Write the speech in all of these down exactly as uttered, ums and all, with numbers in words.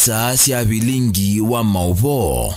Saa sya vilingi wa maũvoo.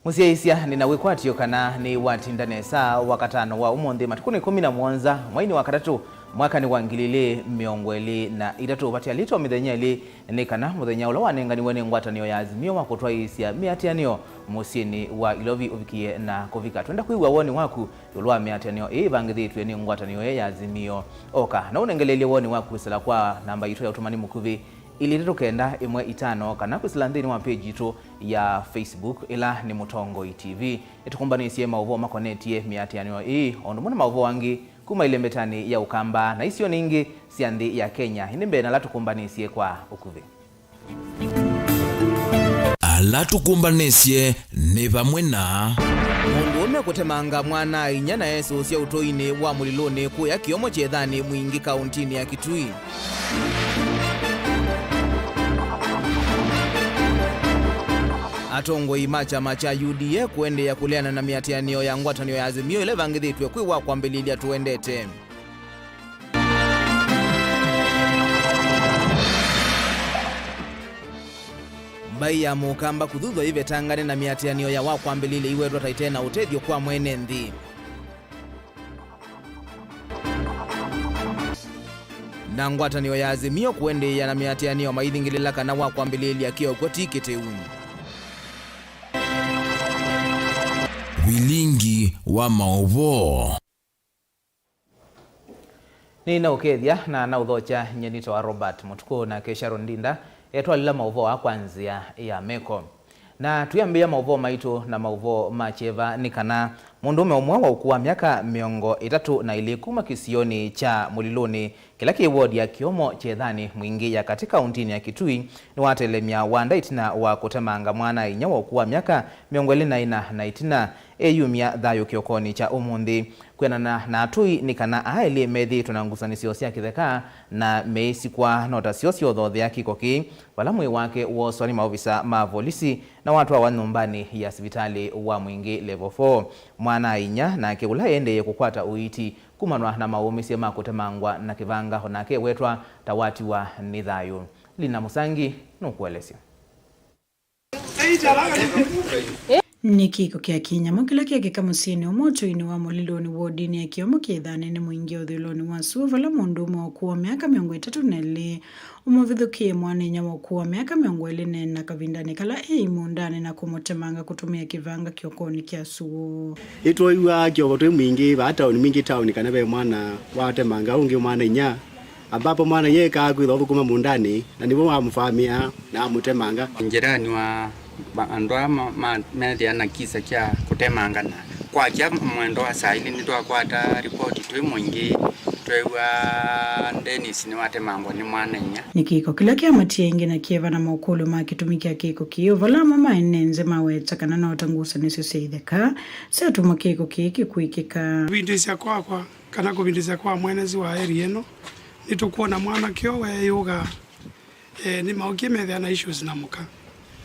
Mũsyaĩĩsya, nĩ na wĩkwatyo kana nĩwatinda nesa wakatano wa ũmũnthĩ matukũnĩ ĩkũmi na mũonza mweinĩ wa katatũ mwakanĩ wa ngili ilĩ mĩongo ĩlĩ na itatũ. Vatialĩte o mĩthenya ĩlĩ nĩ kana mũthenya ũla wanenganiwe nĩ ngwatanĩo ya Azimio wa kũtwaĩĩsya mĩatĩanĩo mũsyĩnĩ wa Ilovi ũvikie na kũvika. Twenda kwĩw'a woni waku ĩũlũ wa mĩatĩanĩo ĩĩ ĩvangĩthĩtw'e nĩ ngwatanĩo ĩĩ ya Azimio. Oka na ũnengeleelye woni waku kwĩsĩla kwa namba yitũ ya ũtũmani mũkuvĩ, ilĩ itatũ kenda ĩmwe itano, kana kwĩsĩla nthĩnĩ wa page yitũ ya Facebook, ĩla nĩ Mũtongoi T V. Nĩtũkũmbanĩsye maũvoo makonetye mĩatĩanĩo ĩĩ, o ũndũ ũmwe na maũvoo angĩ kuma ĩlembetanĩ ya Ũkamba na isionĩ ingĩ sya nthĩ ya Kenya. Ĩndĩ mbee na ala tũkũmbanĩsye kwa ũkuvĩ. Ala tũkũmbanĩsye nĩ vamwe na. Mũndũũme kũtemanga mwana-a-inyia na esũsya ũtũinĩ wa mũlilũnĩ kũya Kĩomo Kyethanĩ Mwingĩ kaũntinĩ ya Kitui. Atongoi ma kyama kya U D A kũendeea kũleana na mĩatĩanĩo ya ngwatanĩo ya Azimio ĩla ĩvangĩthĩtw'e kwĩ wa kwambĩlĩlya Tũendete. Mbaĩ ya Mũkamba kũthuthw'a ĩvetangane na mĩatĩanĩo ya wa kwambĩlĩlya iwetwa ta ĩte na ũtethyo kwa mwene nthĩ. Na ngwatanĩo ya Azimio kũendeea na mĩatĩanĩo maithingĩlĩla kana wa kwambĩlĩlya kĩokw'o ti kĩteu. Vilingi wa maũvoo. Nĩnaũkethya na naũthokya. Nyie nĩtawa Robert Mũtukũ, nake Sharon Ndinda etwalĩla maũvoo aa kwa nzĩa ya meko. Na twĩambĩĩa maũvoo maitũ na maũvoo ma kyeva nĩ kana mũndũũme ũmwe wa ũkũũ wa myaka mĩongo ĩtatũ na ĩlĩ kuma kĩsionĩ kya Mũlilũnĩ kĩla kĩ wodi ya Kĩomo Kyethanĩ Mwingĩ ya katĩ kaũntinĩ ya Kitui nĩwatelemya wanda ĩtina wa kũtemanga mwana-a-inyia wa ũkũũ wa myaka mĩongo ĩlĩ na ĩna na ĩtina eyumya thayũ kĩokonĩ kya ũmũnthĩ. Kwĩanana na atũi nĩ kana aa elĩ methĩĩtwe na ngusanĩsyo sya kĩtheka na meĩsikwa no ta syo syothothea kĩko kĩĩ, vala mwĩĩ wake wooswa nĩ maovisa ma volisi na watwawa nyũmbanĩ ya sivitalĩ wa Mwingĩ Level four. Mwana-a-inyia nake ũla eendeeie kũkwata ũiiti kumanwa na maũũmĩsye ma kũtemangwa na kĩvanga, o nake ewetwa ta watiwa nĩ thayũ. Lina Mũsangi nũkũelesya. Nĩ kĩko kya kĩnyamũ kĩla kyeekĩka mũsyĩnĩ ũmwe ũtũinĩ wa Mũlilũnĩ wodinĩ ya Kĩomo Kyethanĩ Mwingĩ ũthũĩlonĩ wa sua, vala mũndũũme wa ũkũũ wa myaka mĩongo ĩtatũ na ĩlĩ ũmũvithũkĩie mwana-a-inyia wa ũkũũ wa myaka mĩongo ĩlĩ na ĩna kavindanĩ kala eĩ mũũndanĩ na kũmũtemanga kũtũmĩa kĩvanga kĩokonĩ kya sua. Nĩtwooiw'a kĩoko twĩ Mwingĩ vaa taoni, Mwingĩ taoni, kana ve mwana watemanga ũngĩ mwana-a-inyia. Ambapo mwana-a-inyia ekaa kwĩthwa ũthũkũma mũũndanĩ, na nĩvo wamũvamĩa na amũtemanga. Njirani wa ma-, andũ aa ma-, ma-, methĩa na kisa kya kũtemangana. Kwakya mwendo wa saa ilĩ nĩtwakwata ripoti twĩ Mwingĩ, tweew'a Dennis nĩwatemangwa nĩ mwana-a-inyia. Nĩ kĩko kĩla kĩamatie ĩngĩ na kĩeva na mokũlyo ma kĩtumi kya kĩko kĩĩ, o vala amwe ma ene nzĩ maweta kana no ta ngusanĩsyo sya itheka syatuma kĩko kĩĩ kĩkwĩkĩka. Kũvindĩsya kwakwa kana kũvindĩsya kwa mwenezi wa area ĩno, nĩtũkwona mwanake ũũ weeyũga, eh, nĩmaũkie methĩa na issues na mũka,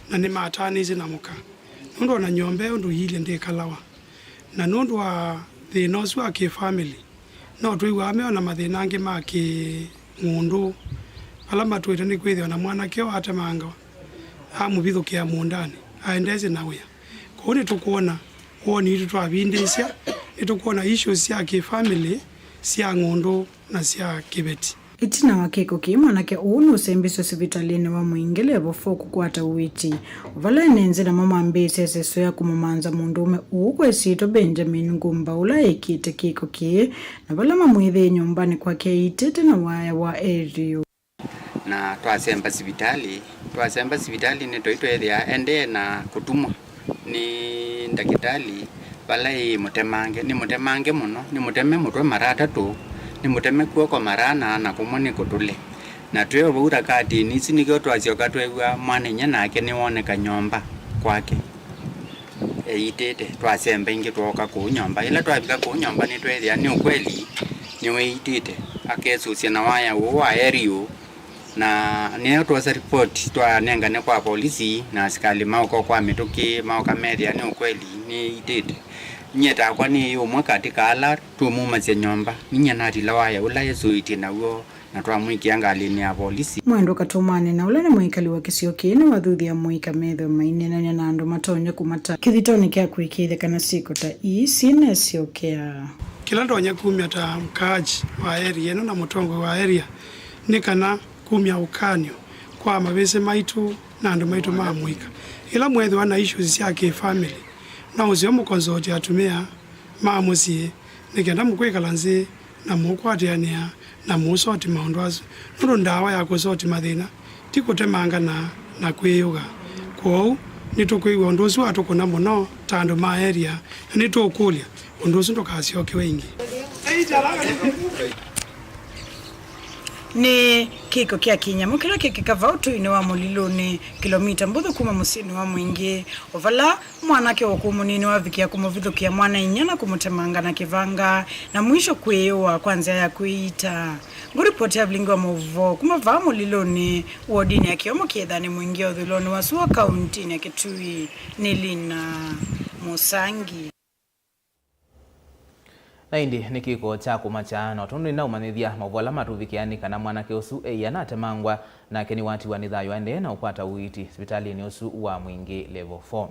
na nĩmatanĩisye na mũka, nũndũ ona nyũmba ĩyo ndũilyĩ ndĩkalawa, na nũndũ wa thĩna ũsu wa kĩ-family, no twĩw'aa me ona mathĩna angĩ ma kĩ-ng'ũndũ ala matũĩte nĩ kwĩthĩwa na mwanake ũũ atemangawa, amũvithũkĩa mũũndanĩ, aendeesye na wĩa. Kwoou nĩtũkwona woni witũ twavindĩsya, nĩtũkwona issues sya kĩ-family, sya ng'ũndũ na sya kĩveti. Ĩtina wa kĩko kĩĩ, mwanake ũũ nũsembisye sivitalĩnĩ wa Mwingĩ Level four kũkwata ũiiti, o vala ene nzĩ namo mambĩĩsye ĩseso ya kũmũmanza mũndũũme ũũ kwa ĩsyĩtwa Benjamin Ngumba, ũla eekĩte kĩko kĩĩ, na vala mamwĩthĩie nyũmbanĩ kwake eĩtĩte na waya wa aerial. Na twasemba sivitalĩ, twasemba sivitalĩ nĩtwaĩ tweethĩa endee na kũtumwa nĩ ndakĩtalĩ vala ĩĩ mũtemange, nĩ mũtemange mũno, nĩ mũteme mũtwe mara atatũ, nĩ mũteme kw'oko mara ana, na kũmwe nĩ kũtũle. Na twĩ o vau thakatĩnĩ isu nĩkyo twasyoka tweew'a mwana-a-inyia nake nĩwoneka nyũmba kwake eĩtĩte. Twasemba ĩngĩ twooka kũu nyũmba. Yĩla twavika kũu nyũmba nĩtweethĩa nĩ ũkweli nĩweĩtĩte, akesũsya na waya ũũ wa aerial. Na nĩyo twosa ripoti twanengane kwa polisi, na asikalĩ maũka kwa mĩtũkĩ, maũka meethĩa nĩ ũkweli nĩĩitĩte. Nyie takwa nĩĩ ũmwe katĩ ka ala tũmumasya nyũmba, ninyie natila waya ũla esũĩtye naw'o, na twamwĩkĩa ngalĩnĩ ya volisi. Mwendwa Katũmane, na ũla nĩ mwĩkali wa kĩsio kĩĩ, nĩwathuthya amũika methĩwe maineenany'a na andũ matonya kũmata kĩthitonĩ kya kwĩkĩĩthya kana syĩko ta ii syĩnesyokea. Kĩla ndonya kumya ta mkaaji wa area ĩno na mũtongoi wa area nĩ kana kumya ũkany'o kwa mavĩsĩ maitũ na andũ maitũ ma mũika. Ĩla mwethĩwa na issues sya kĩ-family, no ũseo mũkonsolti atumĩa ma mũsyĩ nĩ kenda mũkwĩkala nzĩ na mũũkwatĩanĩa na mũũsoti maũndũ asu, nũndũ ndawa ya kũsoti mathĩna ti kũtemangana na kwĩyũga. Kwoou, nĩtũkwĩw'a ũndũ ũsu watũkũna mũno ta andũ ma area, na nĩtũũkũlya ũndũ ũsu ndũkasyokewe ĩngĩ. Nĩ kĩko kya kĩnyamũ kĩla kĩkĩka vau tũinĩ wa mũlilũnĩ, kilomita mbũthũ kuma mũsyĩnĩ wa Mwingĩ, o vala mwanake wa ũkũũ mũnini wavikĩa kũmũvithũkĩa mwana-a-inyia na kũmũtemanga na kĩvanga, na mwisho kwĩyũa kwa nzĩa ya kwĩita. Ngũripoti ya vilingi wa maũvoo kuma vaa mũlilũnĩ wodinĩ ya Kĩomo Kĩethanĩ Mwingĩ ũthũĩlonĩ wa sua kauntinĩ ya Kitui nĩ Lina Mũsangi. Na ĩndĩ nĩ kĩko kya kũmakya, na o tondũ nĩnaũmanyĩthya, maũvoo ala matũvikĩa nĩ kana mwanake ũsu eia na atemangwa, nake nĩwatiwa nĩ thayũ aendee na ũkwata ũiiti sivitalĩnĩ ũsu wa Mwingĩ Level four.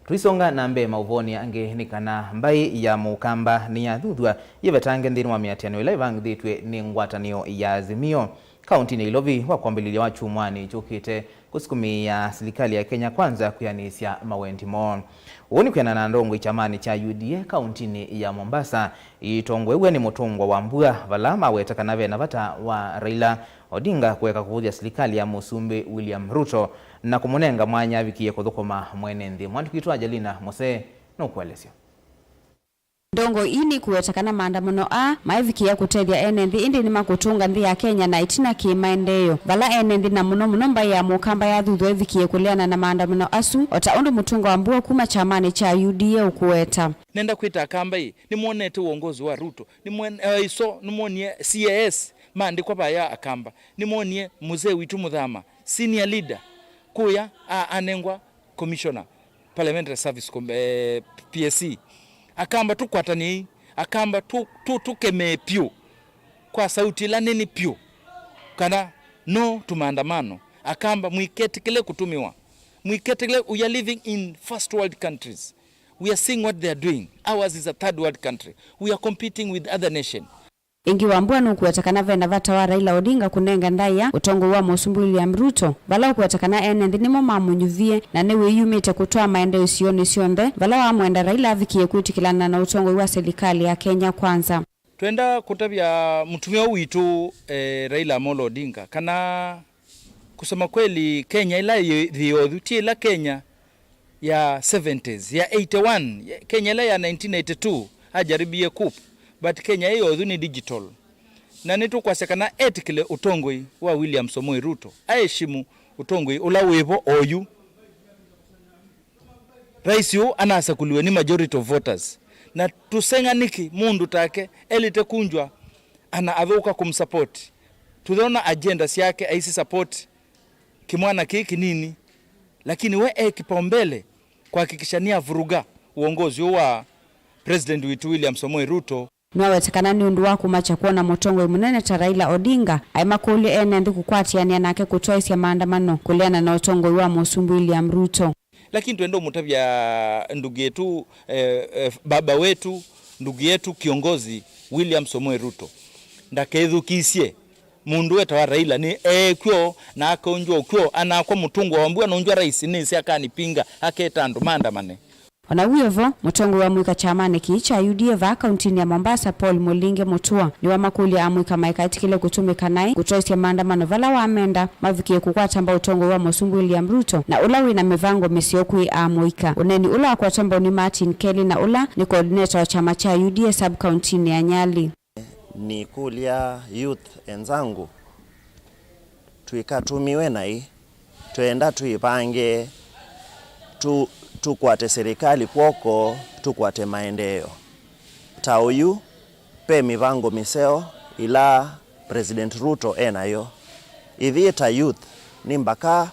Tũisonga na mbee maũvoonĩ angĩ nĩ kana mbaĩ ya Mũkamba nĩyathuthw'a yĩvetange nthĩnĩ wa mĩatĩanĩo ĩla ĩvangĩthĩtw'e nĩ ngwatanĩo ya Azimio kauntinĩ ya Ilovi wa kwambĩlĩlya wa kyumwanĩ kyũkĩte kũsukumĩĩa silikalĩ ya Kenya Kwanza kwĩanĩsya mawendi moo. Ũu nĩ kwĩanana na ndongoi kyamanĩ kya U D A kauntinĩ ya Mombasa, itongoew'e nĩ mũtũngwa wa mbua, vala maweta kana ve na vata wa Raila Odinga kũeka kũvũthya silikalĩ ya Mũsumbĩ William Ruto na kũmũnenga mwanya avikĩe kũthũkũma mwene nthĩ. Mwandĩki witũ Angelina Mose nũkũelesya. Ndongoi ii nĩikũweta kana maandamano aa maevikĩĩa kũtethya ene nthĩ, ĩndĩ nĩmakũtũnga nthĩ ya Kenya na ĩtina kĩ-maendeeo, vala ene nthĩ na mũno mũno mbaĩ ya Mũkamba yathuthw'a ĩvikĩe kũleana na maandamano asu, o ta ũndũ mũtũngwa wa mbua kuma kyamanĩ kya U D A ũkũweta. Nenda kwĩta Akamba ĩ, nĩmwonete uongozi wa Ruto, nĩmwen-, eh, ĩso nĩmwonie C A S maandĩkwa vaya Akamba, nĩmwonie Mzee Witũ Mũthama, senior leader, kũya a-, anengwa commissioner, parliamentary service com-, eh, P S C. Akamba tũkwatanĩei, Akamba tũ-, tũ-, tũkemee pyũ kwa sauti ĩla nene pyũ kana no to maandamano. Akamba mwiketĩkĩle kũtũmĩwa, mwiketĩkĩle, we are living in first world countries. We are seeing what they are doing. Ours is a third world country. We are competing with other nation. Ĩngĩ, Wambua nũkũweta kana ve na vata wa Raila Odinga kũnenga ndaĩa ũtongoi wa Mũsumbĩ William Ruto, vala ũkũweta kana ene nthĩ nĩmo mamũnyuvie na nĩwĩyumĩte kũtwaa maendeeo isionĩ syonthe, vala wamwenda Raila avikĩe kwĩtĩkĩlana na ũtongoi wa silikalĩ ya Kenya Kwanza. Twenda kũtavya mũtumĩa ũũ witũ, eh, Raila Amolo Odinga, kana kusema kweli, Kenya ĩla yĩ, yĩ oyu ti ĩla Kenya ya seventies, ya eighty-one, Kenya ĩla ya nineteen eighty-two ajaribie coup, but Kenya ĩ oyu nĩ digital. Na nĩtũkwasya kana etĩkĩle ũtongoi wa William Samoei Ruto, aeshimu ũtongoi ũla wĩvo oyu. Rais ũũ anasakuliwe nĩ majority of voters. Na tũseng'a nĩkĩ mũndũ take elĩte kunjwa ana athũka kũmsupport? Tũthona agenda syake aisi support kĩmwana kĩĩ kĩnini, lakini we e kipaumbele kuhakikisha nĩavuruga uongozi ũũ wa President witũ William Samoei Ruto. Nĩwaweta kana nĩ ũndũ wa kũmakya kwona mũtongoi mũnene ta Raila Odinga aimakũlya ene nthĩ kũkwatĩanĩa nake kũtwaĩsya maandamano kũleana na ũtongoi wa Mũsumbĩ William Ruto. Lakini twenda ũmũtavya ndugu yetu, eh, eh, baba wetu, ndugu yetu kiongozi William Samoei Ruto ndakethukisye mũndũ wetawa Raila nĩ eekw'o na akaũnjwa ũkw'o, anakwa mũtũngwa wa mbua nũnjwa rais nĩsĩ akanipinga aketa andũ maandamane. O na wĩ o vo, mũtongoi wa mũika kyamanĩ kĩĩ kya U D A vaa kauntinĩ ya Mombasa, Paul Mũlinge Mũtua, nĩwamakũlya amũika maikaetĩkĩle kũtũmĩka naĩ kũtwaĩsya maandamano vala wamenda mavikĩe kũkwata mbau ũtongoi wa Mũsumbĩ William Ruto, na ũla wĩ na mĩvango mĩseo kwĩ amũika. Ũneeni ũla wakwatwa mbau nĩ Martin Kelly, na ũla nĩ coordinator wa kyama kya U D A sub-kauntinĩ ya Nyali. Nikũlya youth enzangu, twĩkatũmĩwe naĩ, twenda twĩvange, tũ-, tũkwate serikali kw'oko, tũkwate maendeeo. Ta ũyu, ve mĩvango mĩseo ĩla President Ruto e nayo. Ithyĩ ta youth, nĩ mbaka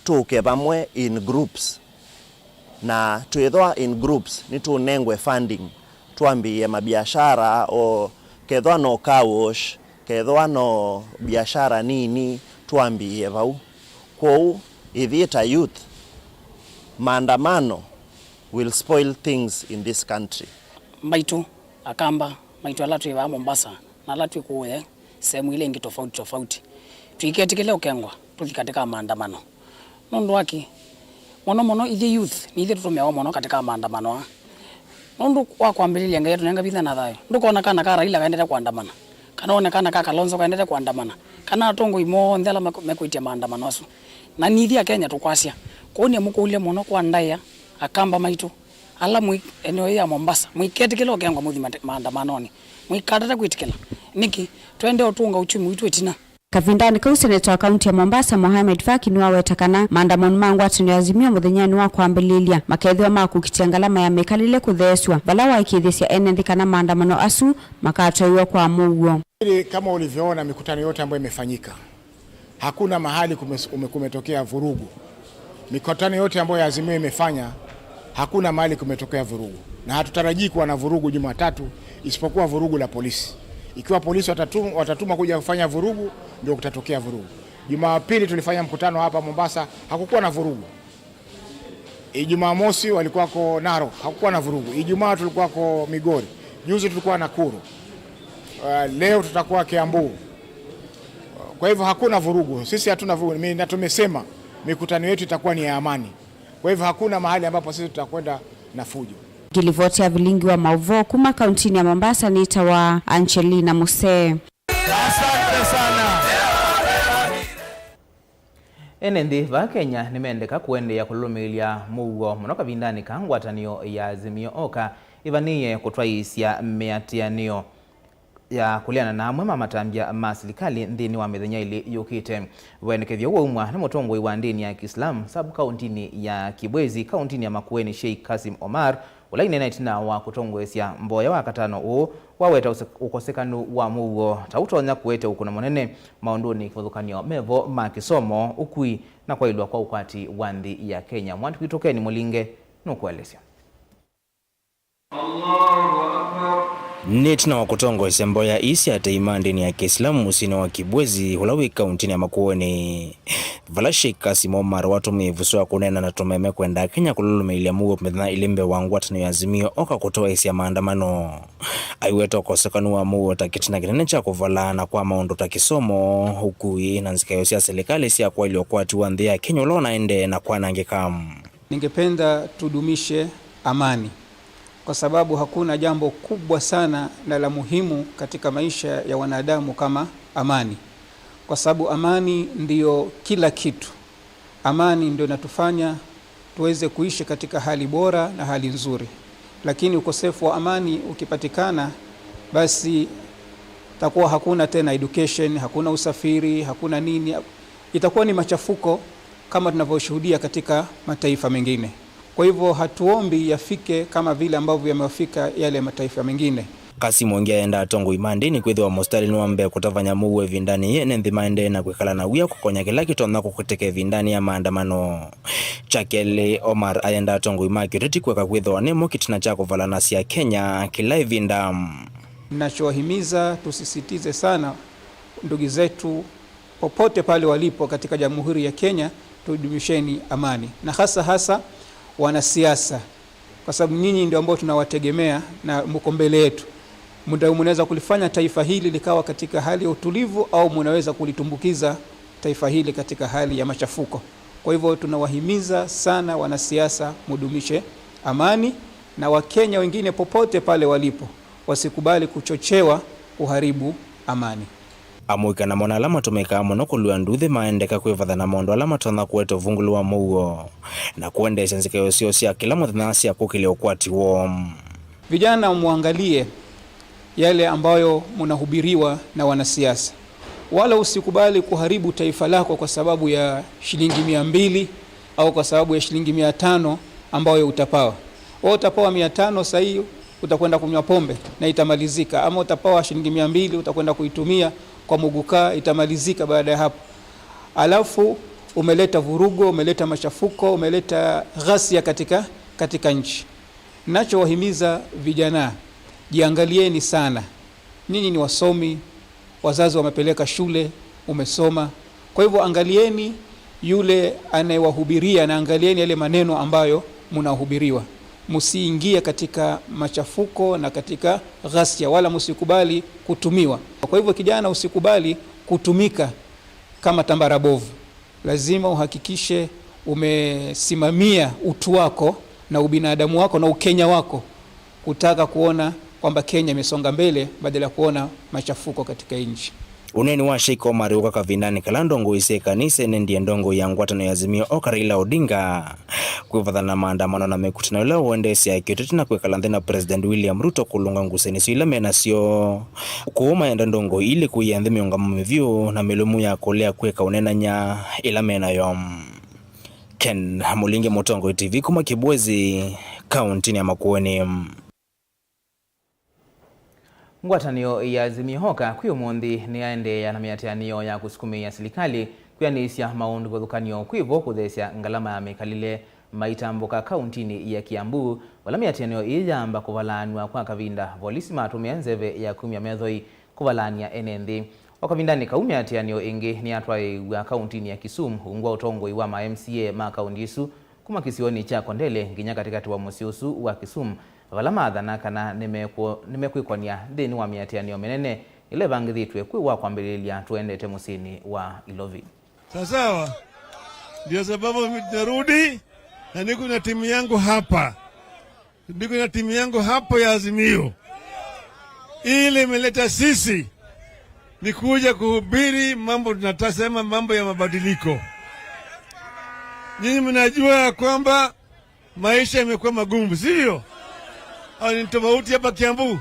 tũke vamwe in groups, na twĩthwa in groups nĩtũnengwe funding twambĩĩe mabiashara, o kethwa no car wash, Kethĩwa no biashara nini, twambĩĩe vau. Kwoou, ithyĩ ta youth, maandamano will spoil things in this country. Maitũ, Akamba, maitũ ala twĩ vaa Mombasa, na ala twĩ kũũya sehemu ila ingĩ tofauti tofauti, tũiketĩkĩle ũkengwa tũthi katika maandamano. Nũndũ wa kĩ? Mũno mũno ithyĩ youth, nĩ ithyĩ tũtũmĩawa mũno katika maandamano aa. Nũndũ wa kwambĩlĩlya Ngai atũnenga vinya na thayũ. Ndũkona kana ka Raila kaendete kũandamana, kana wone kana ka Kalonzo kaendete kũandamana, kana atongoi monthe ala mekwĩtya maandamano asu. Na nĩ ithyĩ Akenya tũkwasya. Kwoou nĩmũkũlye mũno kwa ndaĩa, Akamba maitũ, ala mwĩ eneo yĩĩ ya Mombasa, mũiketĩkĩle ũkengwa mũthi mate- maandamanonĩ. Mũikatate kwĩtĩkĩla. Nĩkĩ? Twende ũtũnga uchumi witũ ĩtina. Kavindanĩ kau, seneta wa kaunti ya Mombasa, Mohamed Faki, nĩwaweta kana maandamano ma ngwatanĩo ya Azimio mũthenyanĩ wa kwambĩlĩlya makethĩwa ma kũkitĩa ngalama ya mĩkalĩle kũtheesw'a, vala waĩkĩĩthĩsya ene nthĩ kana maandamano asu makatwaiwa kwa mũuo. Ili, kama ulivyoona mikutano yote ambayo imefanyika, hakuna mahali kumes- ume- kumetokea vurugu. Mikutano yote ambayo Azimio imefanya, hakuna mahali kumetokea vurugu, na hatutarajii kuwa na vurugu Jumatatu, isipokuwa vurugu la polisi. Ikiwa polisi watatu- watatuma kuja kufanya vurugu, ndio kutatokea vurugu. Jumapili tulifanya mkutano hapa Mombasa, hakukuwa na vurugu. Ijumaa mosi walikuwako Narok, hakukuwa na vurugu. Ijumaa tulikuwako Migori, juzi tulikuwa Nakuru. Uh, leo tutakuwa Kiambu. Kwa hivyo hakuna vurugu, sisi hatuna vurugu. Mi- na tumesema mikutano yetu itakuwa ni ya amani. Kwa hivyo hakuna mahali ambapo sisi tutakwenda na fujo. Ngilivoti ya vilingi wa mauvoo kuma kauntinĩ ya Mombasa nĩtawa Angelina Musee. Asante sana. Ene nthĩ vaa Kenya nĩmendeka kũendeea kũlũlũmĩĩlya mũuo mũno kavindanĩ ka ngwatanĩo ya Azimio Oka ĩvanĩĩe kũtwaĩĩsya mĩatĩanĩo ya kũleana na amwe ma matambya ma silikalĩ nthĩnĩ wa mĩthenya ĩlĩ yũkĩte. Wendekethyo ũũ waumwa nĩ mũtongoi wa ndĩni ya Kiislamu sub kauntinĩ ya Kibwezi, kauntinĩ ya Makueni, Sheikh Kasim Omar, ũla aineena ĩtina wa kũtongoesya mboya wa katano ũũ, waweta ũse- ũkosekanu wa mũuo ta ũtonya kũete ũkũno mũnene maũndũnĩ kĩvathũkany'o mevo ma kĩsomo, ũkui, na kwaĩlw'a kwa ũkwati wa nthĩ ya Kenya. Mwandĩki witũ Ken Mũlinge nũkũelesya. Nĩ ĩtina wa kũtongoesya mboya ii sya atei ma ndĩni ya Kĩislamu mũsyĩnĩ wa Kibwezi, ũla wĩ kauntinĩ ya Makueni, vala Sheikh Kasim Omar watũmĩie ĩvuso ya kũneena na tũmeme kwenda Akenya kũlũlũmĩĩlya mũuo mĩthenya ĩlĩ mbee wa ngwatanĩo ya Azimio Oka kũtwaĩĩsya maandamano. Aiweta ũkosekanu wa mũuo ta kĩtina kĩnene kya kũvalaa na kwa maũndũ ta kĩsomo, ũkui, na nzikaĩo sya silikalĩ sya kwaĩlya ũkwati wa nthĩ ya Kenya ũla ũnaendee na kwanangĩka. Ningependa tudumishe amani, kwa sababu hakuna jambo kubwa sana na la muhimu katika maisha ya wanadamu kama amani, kwa sababu amani ndiyo kila kitu. Amani ndio inatufanya tuweze kuishi katika hali bora na hali nzuri, lakini ukosefu wa amani ukipatikana, basi takuwa hakuna tena education, hakuna usafiri, hakuna nini, itakuwa ni machafuko kama tunavyoshuhudia katika mataifa mengine. Kwa hivyo hatuombi yafike kama vile ambavyo yamewafika yale mataifa mengine. Kasim Ongia aenda atongoi ma ndĩni kwĩthĩwa mũsitalĩnĩ wa mbee kũtavany'a mũuo ĩvindanĩ yĩĩ ene nthĩ maendee na kwĩkala na wia kũkonya kĩla kĩtonya kũkũtĩka ĩvindanĩ ya maandamano. Kya kelĩ, Omar ayenda atongoi ma kĩũteti kũeka kwĩthĩwa nĩmo kĩtina kya kũvalanasya Kenya kĩla ĩvinda. Ninachowahimiza, tusisitize sana ndugu zetu popote pale walipo katika Jamhuri ya Kenya, tudumisheni amani, na hasa hasa wanasiasa, kwa sababu nyinyi ndio ambao tunawategemea na mko mbele yetu. Ndio mnaweza kulifanya taifa hili likawa katika hali ya utulivu au mnaweza kulitumbukiza taifa hili katika hali ya machafuko. Kwa hivyo tunawahimiza sana wanasiasa mudumishe amani, na Wakenya wengine popote pale walipo wasikubali kuchochewa kuharibu amani. Amũika namo na ala matũmĩkaa mũno kũlw'a nduthi maendeka kwĩvatha na maũndũ ala matonya kũete ũvungũlu wa mũuo na kũendeesya nzikaĩo syoo sya kĩla mũthenya sya kũkĩlya ũkwati woo. Vijana, muangalie yale ambayo mnahubiriwa na wanasiasa, wala usikubali kuharibu taifa lako kwa sababu ya shilingi mia mbili au kwa sababu ya shilingi mia tano ambayo utapawa. Wewe utapawa mia tano saa hii, utakwenda kunywa pombe na itamalizika, ama utapawa shilingi mia mbili, utakwenda kuitumia kwa muguka, itamalizika baada ya hapo. Alafu umeleta vurugu, umeleta machafuko, umeleta ghasia katika, katika nchi. Nachowahimiza vijana, jiangalieni sana. Nyinyi ni wasomi, Wazazi wamepeleka shule, umesoma. Kwa hivyo angalieni yule anayewahubiria na angalieni yale maneno ambayo mnahubiriwa. Msiingie katika machafuko na katika ghasia, wala msikubali kutumiwa. Kwa hivyo kijana, usikubali kutumika kama tambara bovu. Lazima uhakikishe umesimamia utu wako na ubinadamu wako na ukenya wako, kutaka kuona kwamba Kenya imesonga mbele badala ya kuona machafuko katika nchi. Ũneeni wa Sheikh Omar ũka kavindanĩ kala ndongoi sya ĩkanisa inendie ndongoi ya ngwatanĩo ya Azimio Oka Raila Odinga kwĩvathana na maandamano na mĩkutano ĩla ũendeesya kĩũteti na kwĩkala nthĩ na President William Ruto kũlũnga ngusanĩsyo ila me nasyo. Kũu mayenda ndongoi ilĩ kũia nthĩ mĩũngamo mĩvyũ na mĩlũmu ya kũlea kwĩka ũneenany'a ĩla me nayo. Ken Mũlingi, Mũtongoi T V, kuma Kibwezi, kaũntĩnĩ ya Makueni. Ngwatanĩo ya Azimio Oka kwĩ ũmũnthĩ nĩyaendeea na mĩatĩanĩo ya kũsukumĩĩa silikalĩ kwĩanĩsya maũndũ kĩvathũkany'o kwĩ vo kũtheesya ngalama ya mĩkalĩle maitambũka kaũntĩnĩ ya Kiambu, vala mĩatĩanĩo ĩĩ yaamba kũvalaanw'a kwa kavinda, volisi matũmĩa nzeve ya kumya methoi kũvalaany'a ene nthĩ. O kavindanĩ kau, mĩatĩanĩo ĩngĩ nĩyatwaĩĩw'a kaũntĩnĩ ya Kisumu ungu wa ũtongoi wa ma M C A ma kaũntĩ ĩsu, kuma kĩsionĩ kya Kondele nginya katĩkatĩ wa mũsyĩ ũsu wa Kisumu, vala maathana kana nĩmekũ-, nĩmekwĩkony'a nthĩnĩ wa mĩatĩanĩo mĩnene ĩla ĩvangĩthĩtw'e kwĩ wa kwambĩlĩlya tũendete mũsyĩnĩ wa Ilovi. Sawa sawa, ndio sababu narudi na niko na timu yangu hapa. Niko na timu yangu hapo ya Azimio. Ile imeleta sisi ni kuja kuhubiri mambo, tunatasema mambo ya mabadiliko. Nyinyi mnajua ya kwamba maisha yamekuwa magumu, sivyo? Au ni tofauti hapa Kiambu?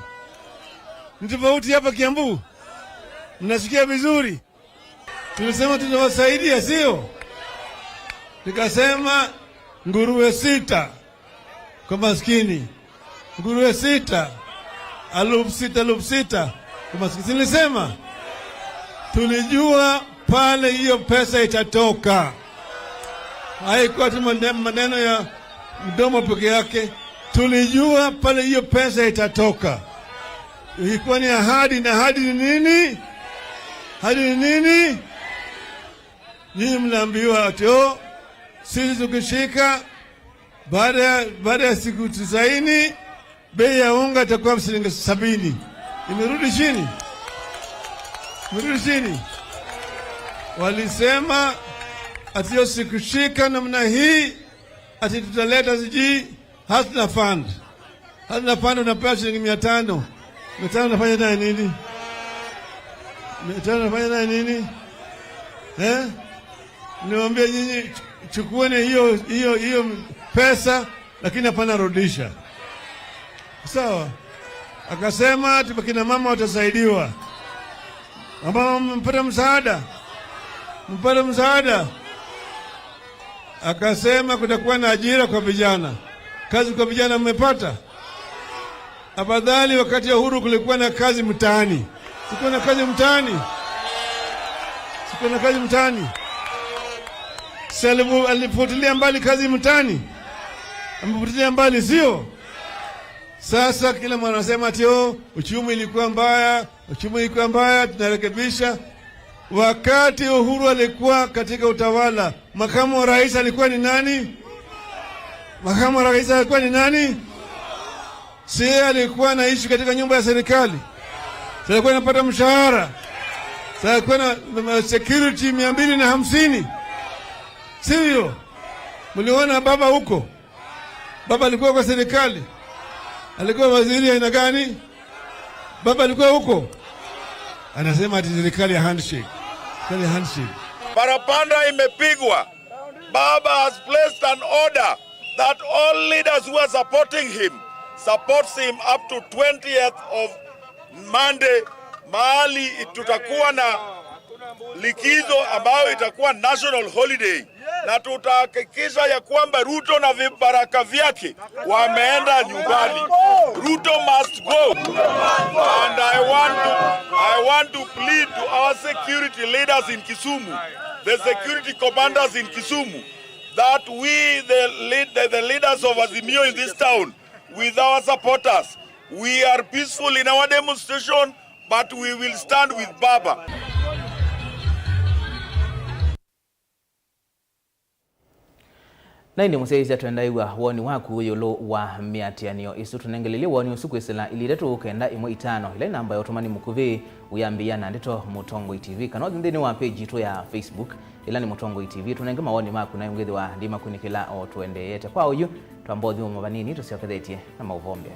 Ni tofauti hapa Kiambu? Mnasikia vizuri? Tulisema tutawasaidia, sio? Nikasema nguruwe sita kwa maskini, nguruwe sita, alufu sita, alufu sita kwa maskini. Si nilisema? Tulijua pale hiyo pesa itatoka. Haikuwa tu mane-, maneno ya mdomo peke yake. Tulijua pale hiyo pesa itatoka. Ilikuwa ni ahadi, na ahadi ni nini? Ahadi ni nini? Nyinyi mnaambiwa ati, "Oh, sisi tukishika, baada ya, baada ya siku tisaini, bei ya unga itakuwa shilingi sabini." Imerudi chini? Imerudi chini? Walisema ati hiyo sikushika namna hii, ati tutaleta sijui Hustler Fund. Hustler Fund unapewa shilingi mia tano. Mia tano unafanya naye nini? Mia tano unafanya naye nini? Eh? Niwaambie nyinyi, ch-, chukueni hiyo, hiyo, hiyo pesa, lakini hapana rudisha. Sawa? Akasema ati kina mama watasaidiwa. Wamama mpata msaada? Mpata msaada? Akasema kutakuwa na ajira kwa vijana. Kazi kwa vijana mmepata? Afadhali wakati ya Uhuru kulikuwa na kazi mtaani. Kulikuwa na kazi mtaani? Kulikuwa na kazi mtaani? Si alifu-, alifutilia mbali kazi mtaani? Amefutilia mbali, sio? Sasa kila mwana anasema ati, "Oh, uchumi ilikuwa mbaya, uchumi ilikuwa mbaya, tunarekebisha." Wakati Uhuru alikuwa katika utawala, makamu wa rais alikuwa ni nani? Makamu wa rais alikuwa ni nani? Si yeye alikuwa anaishi katika nyumba ya serikali? Si alikuwa anapata mshahara? Si alikuwa na, na security mia mbili na hamsini? Sivyo? Mliona baba huko? Baba alikuwa kwa serikali? Alikuwa waziri aina gani? Baba alikuwa huko? Anasema ati serikali ya handshake. Serikali ya handshake. Parapanda imepigwa. Baba has placed an order that all leaders who are supporting him supports him up to twentieth of Monday, mahali tutakuwa na likizo ambayo itakuwa national holiday, na tutahakikisha ya kwamba Ruto na vibaraka vyake wameenda nyumbani. Ruto must go. And I want to, I want to plead to our security leaders in Kisumu, the security commanders in Kisumu, that we, the lead, the, the leaders of Azimio in this town, with our supporters, we are peaceful in our demonstration. But we will stand with Baba. Na ĩndĩ mũsyaĩĩsya, twenda ĩw'a woni waku ĩũlũ wa mĩatĩanĩo ĩsu. Tũnengelelye woni ũsu kwĩsĩla ilĩ itatũ kenda ĩmwe itano, ĩla ĩ namba ya ũtũmani mũkuvĩ ũyambĩĩa na ndeto Mũtongoi T V, kana ũthi nthĩnĩ wa page yitũ ya Facebook, ĩla nĩ Mũtongoi T V. Tũnenge mawoni maku, na ũngĩthĩwa ndimakunĩkĩla o tũendeete. Kwa oyu, twamba ũthyũmũa vanini, tũsyokethetye na maũvoo mbee.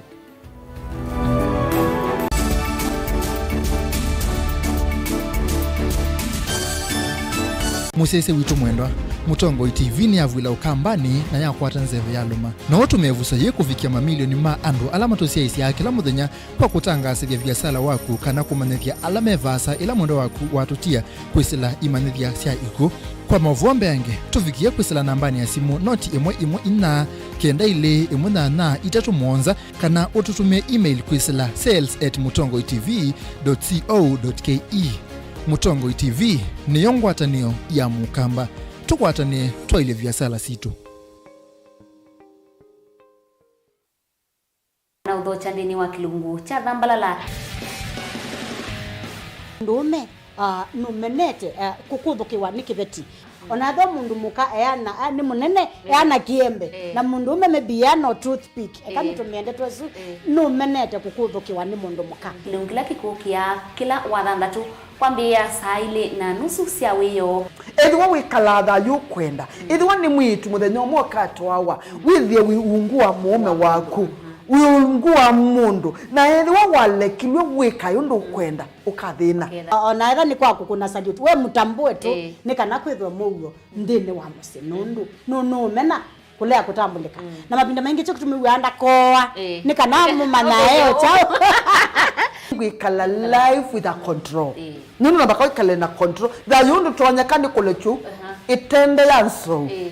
Mũsyaĩĩsya witũ mwendwa, Mũtongoi T V nĩyavw'ĩla Ũkambanĩ na yakwata nzeve ya lũma. No ũtũme ĩvuso yĩĩ kũvikĩa mamilioni ma andũ ala matũsyaĩĩsyaa kĩla mũthenya kwa kũtangaasĩthya viasala waku kana kũmanyĩthya ala me vaasa ĩla mwendwa waku watũtia kwĩsĩla imanyĩthya sya ikw'ũ. Kwa maũvoo mbeange, tũvikĩe kwĩsĩla nambanĩ ya simũ noti ĩmwe ĩmwe inya kenda ilĩ ĩmwe nyanya itatũ mũonza, kana ũtũtũmĩe email kwĩsĩla sales at mũtongoi T V dot co dot K E. Mũtongoi T V nĩyo ngwatanĩo ya Mũkamba. Tũkwatanĩe twaĩlye viasala sitũ. Na ũthokya nthĩnĩ wa kĩlungu kya thambalala. Mũndũũme, ah, nũmenete, ah, kũkũthũkĩwa nĩ kĩveti. Ona ethĩwa mũndũ mũka eana, ah, nĩ mũnene, eh, eana kĩembe. Eh. Na mũndũũme maybe eana o toothpick. Eka, eh, nĩtũmĩe ndeto ĩsu, eh, nũmenete kũkũthũkĩwa nĩ mũndũ mũka. Kĩlungu kĩla kĩkũkĩa kĩla wathanthatũ. Kwambĩĩa saa ilĩ na nusu sya wĩoo. Ethĩwa wĩkalaa thayũ ũkwenda, ethĩwa nĩ mwĩĩtu mũthenya ũmwe ũkatwawa, wĩthĩe wĩ ungu wa mũũme waku, wĩ ungu wa mũndũ, na ethĩwa walekilwe wĩkae ũndũ ũkwenda, ũkathĩna. O na ethĩwa nĩ kwa kũkũna salute, we mũtambũe tu, ĩĩ, nĩ kana kwĩthwe mũuo nthĩnĩ wa mũsyĩ, nũndũ nũ-, nũũmena kũlea kũtambũlĩka. Mm. Na mavinda maingĩ kyo kĩtumi wĩaa ndakooa, ĩĩ, nĩ kana mũmanyae o kyaũ. Kwĩkala life with a control. Ĩĩ. Nũndũ namba kwĩkale na control. Thayũ ndũtonyeka nĩ kũlekyu, aha, ĩtende ya nsou. Ĩĩ.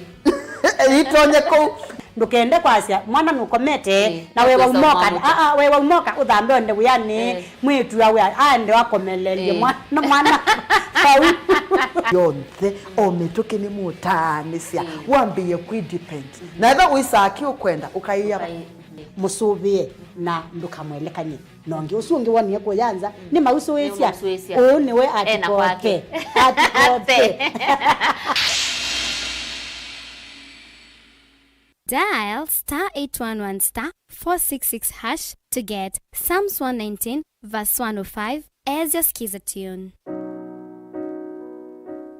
Ĩtonye kũu. Ndũkende kwasya mwana nũkomete, ĩĩ, na wewa ũkwĩsa ũmoka. Ũmwamũka. Aa, wewa ũmoka ũthambe onde wĩanĩ. Ĩĩ. Mwĩĩtu awe aende akomelelye, ĩĩ, mwana, mwana. Vau. Yonthe, o mĩtũkĩ nĩ mũtaanĩsya, ĩĩ, wambĩĩe kwĩ depend. Mhm. Na ethĩwa wĩsaa kĩ ũkwenda, ũkaĩa. Ũkaĩ-, mũsũvĩe na ndũkamwelekany'e. Na ũngĩ ũsu ũngĩ wonie kũya nza, mm, nĩ mausũĩsya. Nĩ mausũĩsya. Ũũ nĩwe ena kwake. Atikope. Atikope. Dial star eight one one star four six six hash to get Psalms one nineteen verse one oh five as your Skiza tune.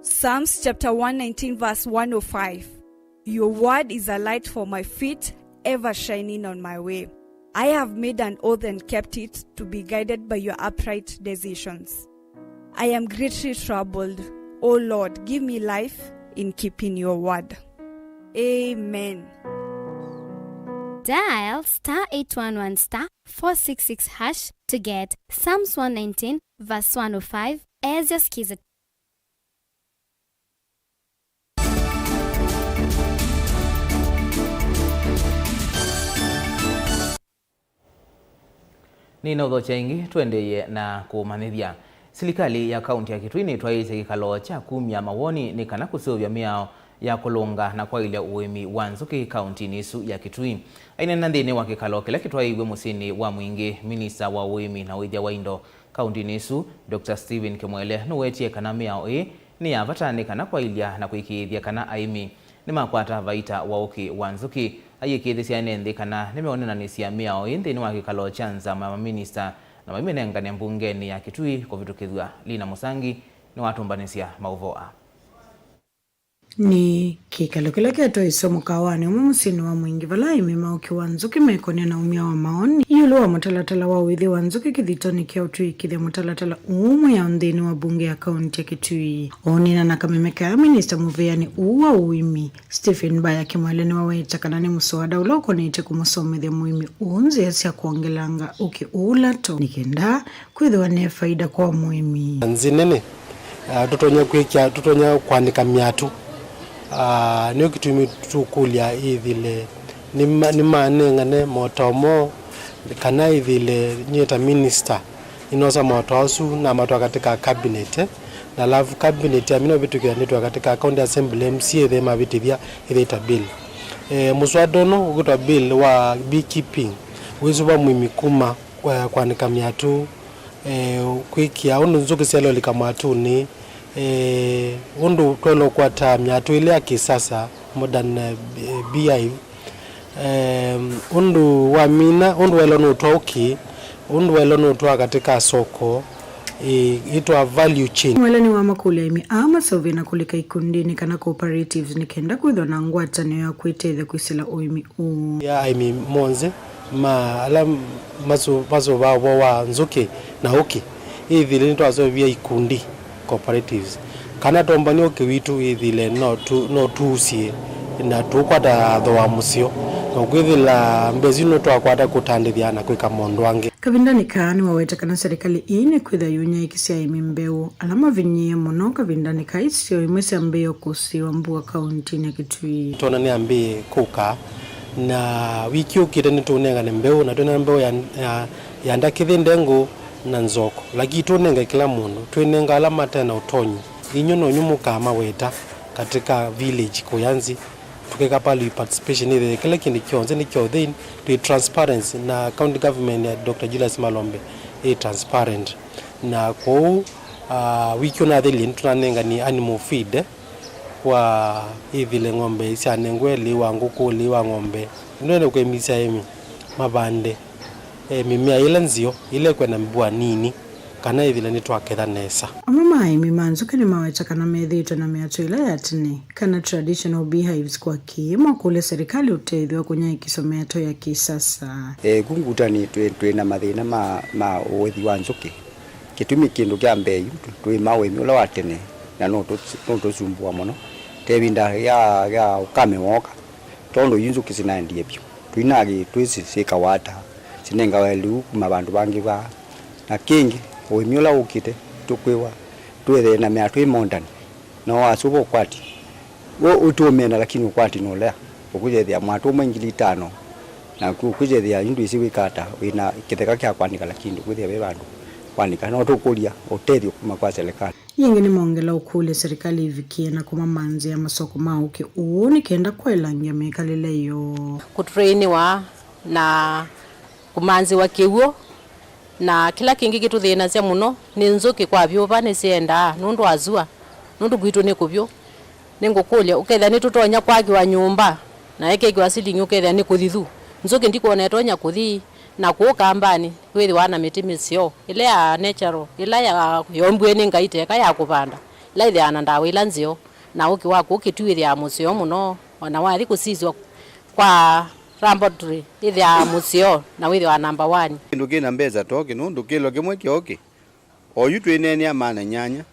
Psalms chapter one nineteen verse one oh five. Your word is a light for my feet, ever shining on my way. I have made an oath and kept it, to be guided by your upright decisions. I am greatly troubled. O Lord, give me life in keeping your word. Amen. Dial star eight one one star four six six hash to get Psalms one nineteen verse one oh five as your Skiza. Nĩnaũthokya ĩngĩ, tũendeeye na kũmanyĩthya. Silikalĩ ya kaunti ya Kitui nĩtwaĩĩsye kĩkalo kya kumya mawoni nĩ kana kũseũvya mĩao ya kũlũnga na kwaĩlya ũĩmi wa nzũkĩ kauntinĩ ĩsu ya Kitui. Aineena nthĩnĩ wa kĩkalo kĩla kĩtwaĩiw'e mũsyĩnĩ wa Mwingĩ, minista wa ũĩmi na ũĩthya wa indo kauntinĩ ĩsu, Doctor Stephen Kimwele, nũwetie kana mĩao ĩĩ nĩ ya vata nĩ kana kwaĩlya na kũĩkĩĩthya kana aĩmi nĩmakwata vaita wa ũkĩ wa nzũkĩ. Ayĩkĩĩthĩsya ene nthĩ kana nĩmeũneenanĩsya mĩao ĩĩ nthĩnĩ wa kĩkalo kya nzama ya maminista na maimĩnengane mbungenĩ ya Kitui kũvĩtũkĩthw'a. Lina Mũsangi nĩwatũmbanĩsya maũvoo aa. Nĩ kĩkalo kĩla kĩatwaĩswe mũkawanĩ ũmwe mũsyĩnĩ wa Mwingĩ, vala aĩmi ma ũkĩ wa nzũkĩ mekonĩa na umya wa maoni ĩũlũ wa mũtalatala wa ũĩthya wa nzũkĩ kĩthitonĩ kya ũtw'ĩkĩthya mũtalatala ũũ mweao nthĩnĩ wa mbunge ya kaunti ya Kitui. Ũneena na kameme kaya, minista mũvĩanĩ ũũ wa ũĩmi, Stephen Mbaya Kimwele, nĩwaweta kana nĩ mũswada ũla ũkonetye kũmũsomethya mũĩmi ũũ nzĩa sya kwongelanga ũkĩ ũũ lato nĩ kenda kwĩthĩwa ne faida kwa mũĩmi. Nzĩ nene, ah, tũtonya kwĩkya, tũtonya kwanĩka myatũ. Ah, nĩyo kĩtumi tũkũlya ĩthĩle nĩma-, nĩmanengane motao moo, kana ĩthĩle nyie ta minister nĩnosa motao asu namatwaa katika cabinet, eh, na alafu cabinet yamina ũvĩtũkĩla nĩtwaa katika county assembly, M C A ĩthe mavĩtĩthya ĩthĩta bill. Eh, mũswada ũno ũkwĩtwa bill wa beekeeping, wĩsũva mũĩmi kuma, eh, kwanĩka myatũ, Eh, kwĩkĩa ũndũ nzũkĩ syaĩle ũlika mwatunĩ, eh, ũndũ twaĩle ũkwata myatũ ĩla ya kĩsasa, modern, eh, beehive, eh, ũndũ wamina, ũndũ waĩle nũtwa ũkĩ, ũndũ waĩle nũtwa katika soko, eh, ĩtwa value chain. Mwelani wa makũlyo aĩmi aa maseũvye na kũlika ikundinĩ kana cooperatives nĩ kenda kwĩthwa na ngwatanĩo ya kwĩtethya kwĩsĩla ũĩmi ũũ. Ya aĩmi monthe ma ala masu-, masũvaa ũvoo wa nzũkĩ na ũkĩ, ĩthĩle nĩtwaseũvya ikundi, cooperatives, kana tũmbany'e ũkĩ witũ, ĩthĩle no tu-, no tũusye na tũkwata thooa mũseo, na kwĩthĩla mbesa isu nĩtwakwata kũtandĩthya na kwĩka maũndũ angĩ. Kavindanĩ kaa nĩwaweta kana serikali ĩĩ nĩkwĩthwa yũnyaĩĩkĩsya aĩmi mbeũ ala mavinyĩĩe mũno kavindanĩ kaa isio imwe syambĩĩe kũsĩĩwa mbua kauntinĩ ya Kitui. Twona nĩyambĩĩe kũka, na wiki ũkĩte nĩtũũnengane mbeũ, na twĩna mbeũ ya, ya, ya ndakĩthĩ, ndengũ na nzoko, lakini tũnenge kĩla mũndũ, twĩnenga ala mate na ũtonyi. Inyw'ĩ nonyu mũkamaweta katika village kũya nzĩ, tũkeka value participation, ĩthĩe kĩla kĩndũ kyonthe nĩ kya ũthei, twĩ transparency, na county government ya Doctor Julius Malombe ĩ transparent. Na kwoou, ah, wiki ũnathĩlie nĩtũnanenganie animal feed kwa ĩthĩle ng'ombe isyanengwe, lĩu wa ngũkũ, lĩu wa ng'ombe. Nĩtwenda kũĩmĩsya aĩmi mavande, eh, mĩmea ĩla nzeo, ĩla ĩkwenda mbua nini, kana ĩthĩle nĩtwaketha nesa. Amwe ma aĩmi ma nzũkĩ nĩmaweta kana methĩĩtwe na mĩatũ ĩla ya tene, kana traditional beehives kwa kĩĩ, makũlya serikali ũtethyo wa kũnyaĩĩkĩsya mĩatũ ya kĩsasa. Eh, ku Ngutani twĩ, twĩ na mathĩna ma, ma ũĩthi wa nzũkĩ. Kĩtumi kĩndũ kya mbee yu, twĩmaa ũĩmi ũla wa tene, na no tũ-, no tũsumbũa mũno. Ta ĩvinda ya, ya ũkame wooka, tondũ yu nzũkĩ sinaendie vyũ, tũinagi twĩsĩ syĩkawa ata, sinengawa lĩu kuma vandũ vangĩ va. Na kĩngĩ, ũĩmi ũla ũkĩte, tũkwĩwa twĩthee na mĩatũ ĩ modern, na wasũva ũkwati, we ũtũũmena, lakini ũkwati nũlea, ũkwĩthĩa mwatũ ũmwe ngili itano, na ũkwĩthĩa yu ndwĩsĩ wĩka ata, wĩna kĩtheka kya kwanĩka, lakini ndũkwĩthĩa ve vandũ kwanĩka. No tũkũlya ũtethyo kuma kwa serikali. Yĩngĩ nĩmongela ũkũlya serikali ĩvikĩe na kũmamanzĩa masoko ma ũkĩ ũũ nĩ kenda kwaĩlangya mĩkalĩle yoo. Kũtrainiwa na kũmanzĩwa kĩw'ũ, na kĩla kĩngĩ kĩtũthĩnasya mũno nĩ nzũkĩ kwa vyũva nĩsyendaa nũndũ wa sua, nũndũ kwitũ nĩ kũvyũ. Nĩngũkũlya, ũkethĩa nĩtũtonya kwakĩwa nyũmba na ĩkekĩwa silingi, ũkethĩa nĩ kũthithu, nzũkĩ ndikwona ĩtonya kũthi. Na kũu kambanĩ kwĩthĩwa na mĩtĩ mĩseo, ĩla ya natural, ĩla ya, yombw'e nĩ Ngai teka ya kũvanda, ĩla ĩthĩawa na ndawa ila nzeo, na ũkĩ wa kũu kĩtu wĩthĩawa mũseo mũno, o na wathi kũsiswa kwa laboratory, ĩthĩawa mũseo na wĩthĩawa number one. Kĩndũ kĩ na mbesa tokĩ, nũndũ kĩlo kĩmwe kya ũkĩ, oyu twĩneenea maana nyanya,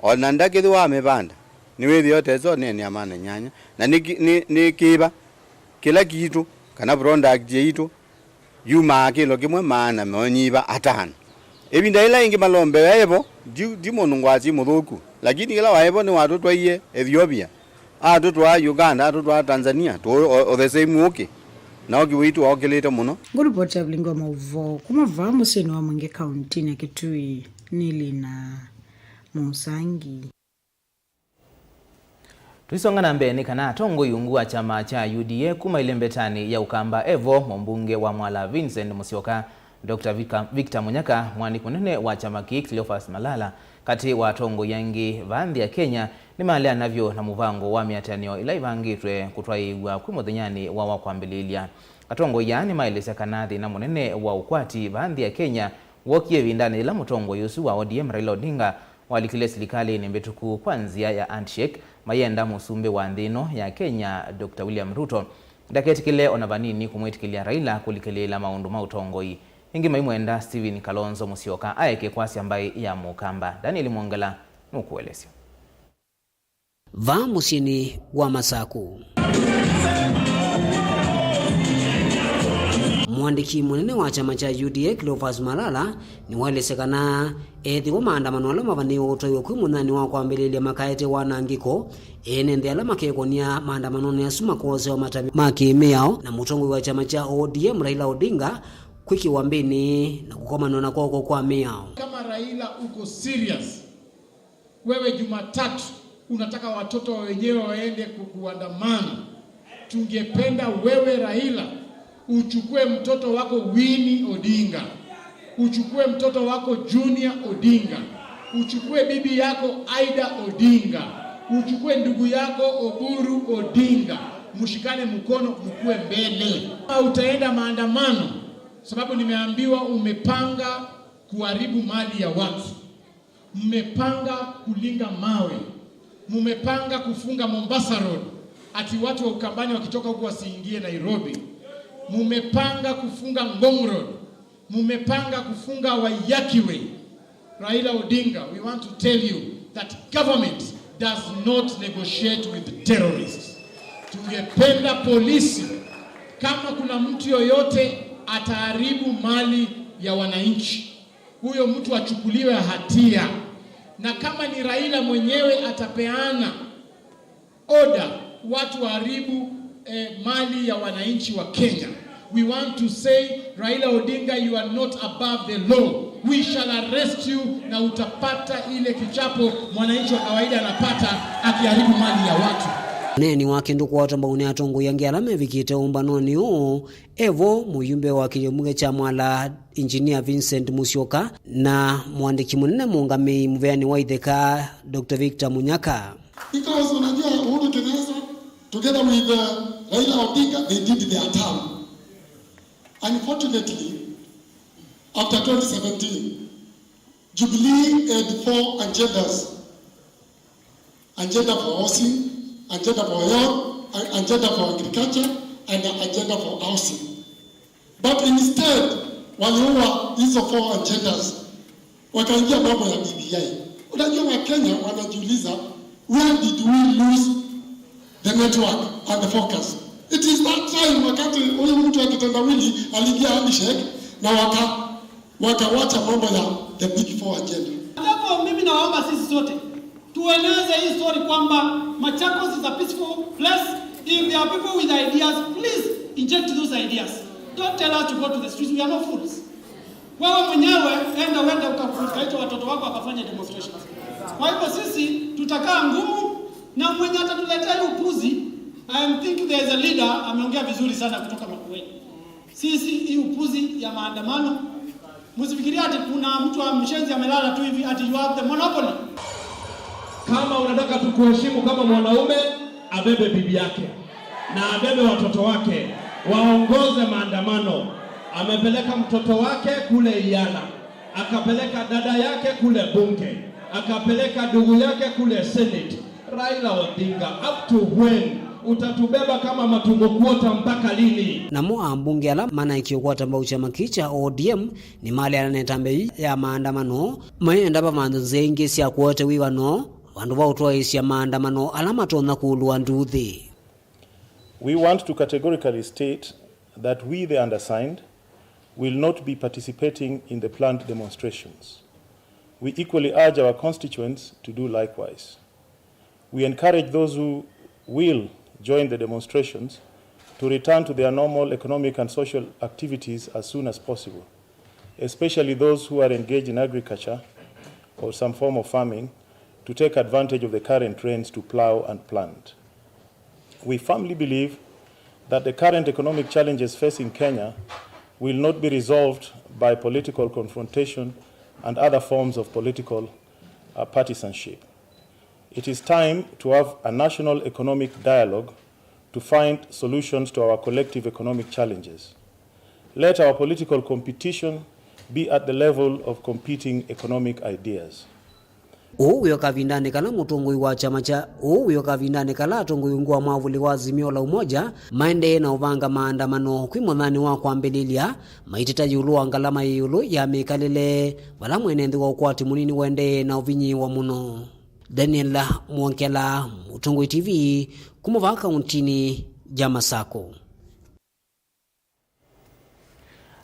o na ndakĩthĩwa wa mĩvanda, nĩwĩthĩa ũtesa ũneenea maana nyanya, na nĩ kĩ-, nĩ, nĩ kĩva kĩla kitũ, kana product yitũ, yumaa kĩlo kĩmwe maana meonyiva atano. Ĩvinda yĩla yĩngĩ Malombe evo, ti, ti mũndũ ngwasi mũthũku, lakini kĩla waevo nĩwatũtwaie Ethiopia, atũtwaa Uganda, atũtwaa Tanzania, tũ, o, o the same ũkĩ, na ũkĩ witũ waũkĩlĩte mũno. Ngũlipoti ya Vilingi wa Maũvoo kuma vaa mũsyĩnĩ wa Mwingi kauntinĩ ya Kitui nĩ Lina Mũsangi. Tũisonga na mbee nĩ kana atongoi ungu wa kyama kya U D A kuma ĩlembetanĩ ya Ũkamba evo, mũmbunge wa Mwala Vincent Musyoka, Doctor Vika-, Victor Munyaka, mwandĩki mũnene wa kyama kĩĩ Cleophas Malala, katĩ wa atongoi angĩ vaa nthĩ ya Kenya, nĩmaleana vyũ na mũvango wa mĩatĩanĩo ĩla ĩvangĩtwe kũtwaĩĩw'a kwĩ mũthenyanĩ wa wa kwambĩlĩĩlya. Atongoi aa nĩmaelesya kana thĩna mũnene wa ũkwati vaa nthĩ ya Kenya wookie ĩvindanĩ yĩla mũtongoi ũsu wa O D M Raila Odinga walikile silikalĩnĩ mbĩtũku kwa nzĩa ya handshake, mayenda mũsumbĩ wa nthĩ ĩno ya Kenya, Doctor William Ruto, ndaketĩkĩle o na vanini kũmwĩtĩkĩlya Raila kũlikĩlĩĩla maũndũ ma ũtongoi. Ĩngĩ maimwenda Stephen Kalonzo Musyoka aeke kwasya mbaĩ ya Mũkamba. Daniel Mwongela nũkũelesya. Vaa mũsyĩnĩ wa Masaku. Mũandĩki mũnene wa kyama kya U D A Cleophas Malala nĩwaelesya kana ethĩwa maandamano ala mavanĩĩwe ũtwaiwe kwĩ mũthenyanĩ wa kwambĩlĩĩlya makaete wanangĩko, ene nthĩ ala makekonia maandamanonĩ asu makoosewa matambya ma kĩmĩao, na mũtongoi wa kyama kya O D M Raila Odinga kwĩkĩwa mbĩnĩ na kũkomanwa na kwoko kwa mĩao. Kama Raila uko serious, wewe Jumatatu unataka watoto wa wenyewe waende ku-, kuandamana. Tungependa wewe Raila uchukue mtoto wako Winnie Odinga, Uchukue mtoto wako Junior Odinga, uchukue bibi yako Ida Odinga, uchukue ndugu yako Oburu Odinga, mshikane mkono, mkue mbele. Utaenda maandamano sababu nimeambiwa umepanga kuharibu mali ya watu. Mmepanga kulinga mawe. Mmepanga kufunga Mombasa Road, ati watu wa Ukambani wakitoka huku wasiingie Nairobi. Mmepanga kufunga Ngong Road. Mmepanga kufunga Waiyaki Way. Raila Odinga, we want to tell you that government does not negotiate with terrorists. Tungependa polisi, kama kuna mtu yoyote ataharibu mali ya wananchi, huyo mtu achukuliwe hatia, na kama ni Raila mwenyewe atapeana order watu waharibu, eh, mali ya wananchi wa Kenya, we want to say, Raila Odinga, you are not above the law. We shall arrest you, na utapata ile kichapo mwananchi wa kawaida anapata akiharibu mali ya watu. Ũneeni wa kĩndũ kũkwata mbau nĩ atongoi angĩ ala mevikĩte ũmbanonĩ ũũ, evo mũyumbe wa kĩlio mbunge kya Mwala, Engineer Vincent Musyoka, na mũandĩki mũnene mũũngamĩi mũveanĩ wa itheka, Doctor Victor Munyaka. Because unajua Uhuru Kenyatta together with, uh, Raila Odinga, they did their term. Unfortunately, after twenty seventeen, Jubilee had four agendas. Agenda for housing, agenda for health, a-, agenda for agriculture, and an agenda for housing. But instead, waliua hizo four agendas, wakaingia mambo ya B B I. Unajua, Wakenya wanajiuliza, where did we lose the network and the focus? It is that time wakati huyu mtu wa kitendawili aliingia handshake na waka-, wakawacha mambo ya the big four agenda. Therefore, mimi nawaomba sisi sote tueneze hii story kwamba Machakos is a peaceful place. If there are people with ideas, please inject those ideas. Don't tell us to go to the streets. We are not fools. Wewe mwenyewe enda uende uka-, ukaite watoto wako wakafanya demonstrations. Kwa hivyo sisi tutakaa ngumu, na mwenye atatuletea hii upuzi, I am think there is a leader ameongea vizuri sana kutoka Makueni. Sisi hii upuzi ya maandamano, msifikirie ati kuna mtu wa mshenzi amelala tu hivi ati you have the monopoly. Kama unataka tukuheshimu kama mwanaume, abebe bibi yake na abebe watoto wake waongoze maandamano. Amepeleka mtoto wake kule Iala, akapeleka dada yake kule bunge, akapeleka ndugu yake kule Senate. Raila Odinga, up to when? Utatubeba kama matumbo kuota mpaka lini? Namo ambunge ala manaekie ũkwata mbau kyama kĩĩ kya O D M nĩmaleana na ĩtambya yĩu ya maandamano, mayenda vavandũ nzĩa ingĩ sya kũete wĩw'ano vandũ va ũtwaĩĩsya maandamano ala matonya kũlũa nduuthĩ. We want to categorically state that we, the undersigned, will not be participating in the planned demonstrations. We equally urge our constituents to do likewise. We encourage those who will join the demonstrations to return to their normal economic and social activities as soon as possible, especially those who are engaged in agriculture or some form of farming, to take advantage of the current rains to plow and plant. We firmly believe that the current economic challenges facing Kenya will not be resolved by political confrontation and other forms of political, uh, partisanship. It is time to have a national economic dialogue to find solutions to our collective economic challenges. Let our political competition be at the level of competing economic ideas. Ũu wĩ o kavindanĩ kala mũtongoi wa kyama kya, ũu wĩ o kavindanĩ kala atongoi ungu wa mwavuli wa Azimio la Umoja maendee na ũvanga maandamano kwĩ mũthanĩ wa kwambĩlĩlya, maiteta ĩũlũ wa ngalama yĩ ĩũlũ ya mĩkalĩle, vala mwene nthĩ wa ũkwati mũnini ũendee na ũvinyĩĩwa mũno. Daniel Mwongela, Mũtongoi T V, kuma vaa kauntinĩ ya Masakũ.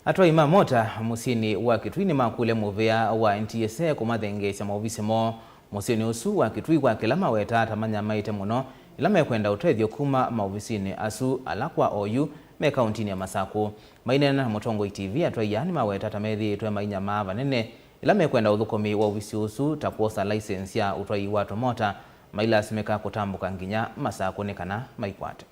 Atwai ma mota mũsyĩnĩ wa Kitui nĩmakũlya mũvea wa N T S A kũmathengeesya maovisi moo mũsyĩnĩ ũsu wa Kitui kwa kĩla mawetaa ta manyamaĩte mũno ĩla mekwenda ũtethyo kuma maovisinĩ asu ala kwa oyu me kauntinĩ ya Masakũ. Maineena na Mũtongoi T V, atwai aa nĩmaweta ta methĩĩtwe mainyamaa vanene ĩla mekwenda ũthũkũmi wa ovisi ũsu, ta kwosa license ya ũtwai wa tũmota, mailasimĩka kũtambũka nginya Masakũ nĩ kana maikwate.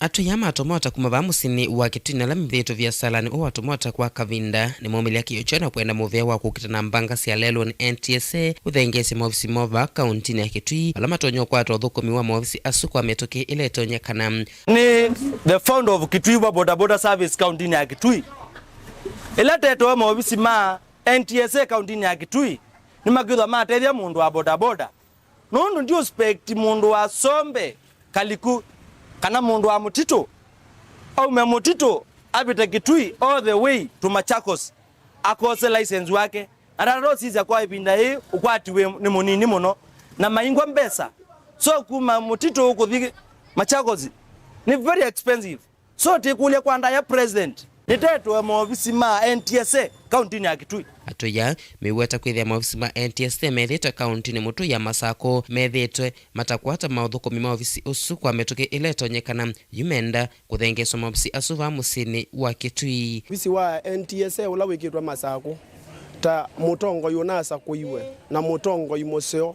Atũi aa ma Tomota kuma vaa mũsyĩnĩ wa Kitui na ala methĩĩtwe viasalanĩ ũũ wa Tomota kwa kavinda nĩmaumĩlya kĩo kyoo na kwenda mũvea wa kũkita na mbanga sya lelũnĩ N T S A ũthengeesya maovisi moo vaa kauntinĩ ya Kitui, ala matonya ũkwata ũthũkũmi wa maovisi asu kwa mĩtũkĩ ĩla ĩtonyekana. Nĩ the founder of Kitui Uber Boda Boda Service kauntinĩ ya Kitui. Ĩla tetoe maovisi ma N T S A kauntinĩ ya Kitui, nĩmakwĩthwa matethya mũndũ wa bodaboda. Nũndũ ndi expect mũndũ wa Sombe, Kaliku, kana mũndũ wa mũtitũ aume mũtitũ avĩte Kitui all the way to Machakos akose license wake. Na tata ũsisya kwa ĩvinda yĩĩ ũkwati wĩ nĩ mũnini mũno na maingwa mbesa. So kuma mũtitũ kũthi Machakos nĩ very expensive. So tĩkũlya kwa ndaya President, nĩtetwe maovisi ma N T S A kauntinĩ ya Kitui. Atũi aa meweta kwĩthĩa maovisi ma N T S A methĩĩtwe kauntinĩ mũtũi ya Masakũ methĩĩtwe matakwata maũthũkũmi ma ovisi ũsu kwa mĩtũkĩ ĩla ĩtonyekana, yu menda kũthengeeswa maovisi asu vaa mũsyĩnĩ wa Kitui. Ovisi wa N T S A ũla wĩkĩtwe Masakũ ta mũtongoi ũnasakũiwe na mũtongoi mũseo.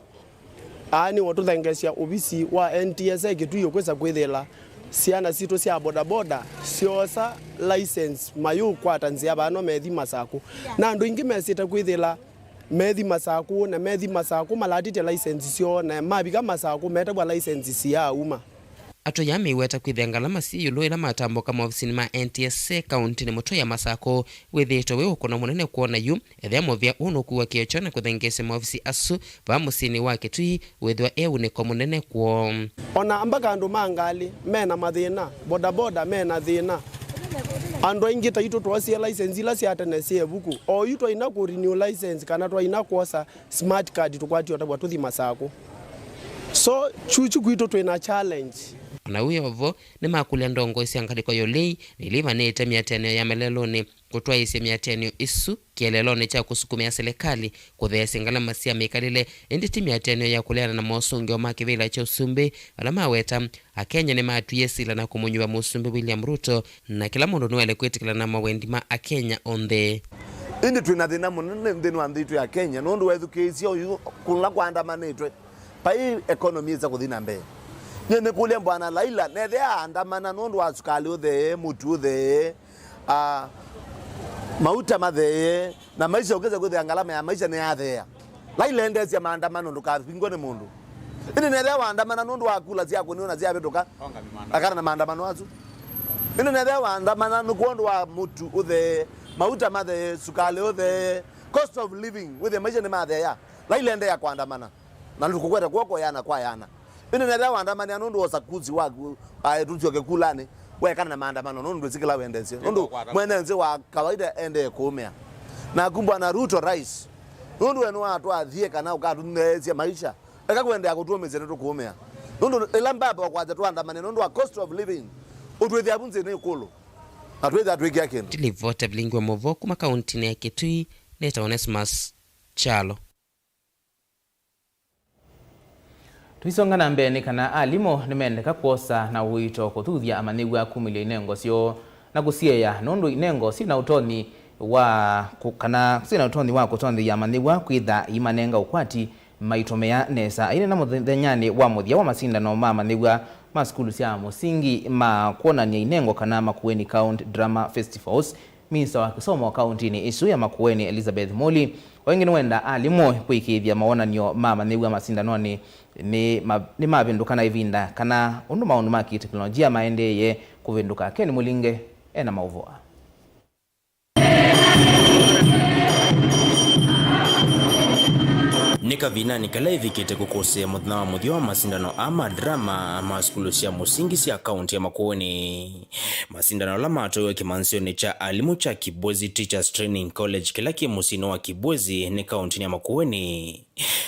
Aa nĩwo tũthengeesya ovisi wa N T S A Kitui ũkwĩsa kwĩthĩla syana sitũ sya bodaboda syoosa license mayũkwata nzĩa vano methi Masakũ. Na andũ aingĩ mesĩte kwĩthĩla methi Masakũ, na methi Masakũ malatĩtye license syoo, na mavika Masakũ metavw'a license siyaauma. Atũi aa meweta kwĩthĩa ngalama syĩ ĩũlũ ĩla matambũka maovisinĩ ma N T S A kauntinĩ mũtũi ya Masakũ wĩthĩĩtwe wĩ ũkũno mũnene kwona yu. Ethĩa mũvĩa ũũ nũkuwa kĩo kyoo na kũthengeesya maovisi asu vaa mũsyĩnĩ wa Kitui wĩthĩwa e ũnĩko mũnene kwoo. Ona mpaka andũ ma ngalĩ me na mathĩna, bodaboda me na thĩna. Andũ aingĩ taitũ twoosie license ila sya tene syĩ ĩvuku. Oyu twaina kũ renew license kana twaina kwosa smart card tũkwatĩe ũtavw'a tũthi Masakũ. So chuchu kwitũ twĩ na challenge. Ona wĩ o vo, nĩmakũlya ndongoi sya ngalĩko ya ũlei nĩ ila ivanĩte mĩatĩanĩo ya malelũnĩ kũtwaĩĩsya mĩatĩanĩo ĩsu kĩeleelonĩ kya kũsukumĩa silikalĩ kũtheesya ngalama sya mĩkalĩle, ĩndĩ ti mĩatĩanĩo ya kũleana na mosũngĩo ma kĩvĩla kya ũsumbĩ ala maweta Akenya nĩmatwie sila na kũmũnyuva Mũsumbĩ William Ruto, na kĩla mũndũ nĩwaĩle kwĩtĩkĩlana na mawendi ma Akenya onthe. Ĩndĩ twĩ na thĩna mũnene nthĩnĩ wa nthĩ itũ ya Kenya, nũndũ wethukĩĩsya ũyu kũla kwaandamanĩtwe, vai economy ĩsa kũthi na mbee. Nyie nĩkũlya Bwana Raila, nethĩa aandamana nũndũ wa sukalĩ ũthee, mũtu ũthee, a, mauta mathee, na maisha ũkĩsa kwĩthĩa ngalama ya maisha nĩyatheea. Raila endeesya maandamano, ndũkavingwe nĩ mũndũ. Ĩndĩ nethĩa waandamana nũndũ wa kula sya kũnĩwa na syavĩtũka, akana na maandamano asu. Ĩndĩ nethĩa waandamana nĩ kwondũ wa mũtu ũthee, mauta mathee, sukalĩ ũthee, cost of living, wĩthĩa maisha nĩmatheea, Raila endeea kwandamana. Na tũkũkwete kw'oko yana kwa yana. Ĩndĩ nethĩa waandamanĩa nũndũ wa ũsakuzi waku, aĩ tũsyoke kulanĩ, wekana na maandamano nũndũ ndwĩsĩ kĩla wendesye. Nũndũ mwene nzĩ wa kawaida endee kũũmĩa. Naku Bwana Ruto, rais, nũndũ we nĩwatwathie kana ũkatũtheesya maisha, eka kũendeea kũtũũmĩsya nĩtũkũũmĩa. Nũndũ ĩla mbaba ũkwasya tũandamane nũndũ wa cost of living, ũtwĩthĩa vu nzĩnĩ ĩkũlũ. Na twĩthĩa twĩkĩa kĩndũ. Ndilivota vilingi wa mũvo kuma kauntinĩ ya Kitui, nĩtawa Onesmus Kyalo. Tũisonga na mbee, nĩ kana alimũ nĩmendeka kwosa na ũito kũthuthya amanyĩw'a kumĩlya inengo syoo na kũsiea, nũndũ inengo syĩ na ũtonyi wa kũ-, kana syĩ na ũtonyi wa kũtontheeya amanyĩw'a kwĩtha iimanenga ũkwati maitũmĩa nesa. Ainena mũthenyanĩ wa mũthya wa masindano ma amanyĩw'a ma sukulu sya mũsingi ma kwonany'a inengo kana Makueni County Drama Festivals, Minista wa kĩsomo kauntinĩ ĩsu ya Makueni, Elizabeth Muli, o ĩngĩ nĩwenda alimũ kũĩkĩĩthya mawonany'o ma amanyĩw'a masindanonĩ nĩ ma-, nĩmavĩndũka na ĩvinda kana ũndũ maũndũ ma kĩtekinolonjia maendeeye kũvĩndũka. Ken Mũlinge ena maũvoo aa. Nĩ kavindanĩ kala ĩvikĩte kũkũsĩĩa mũthenya wa mũthya wa masindano aa ma drama ma sukulu sya mũsingi sya kaunti ya Makueni. Masindano ala matwaĩwe kĩmanthĩonĩ kya alimũ kya Kibwezi Teachers Training College kĩla kĩ mũsyĩnĩ wa Kibwezi nĩ kauntinĩ ya Makueni,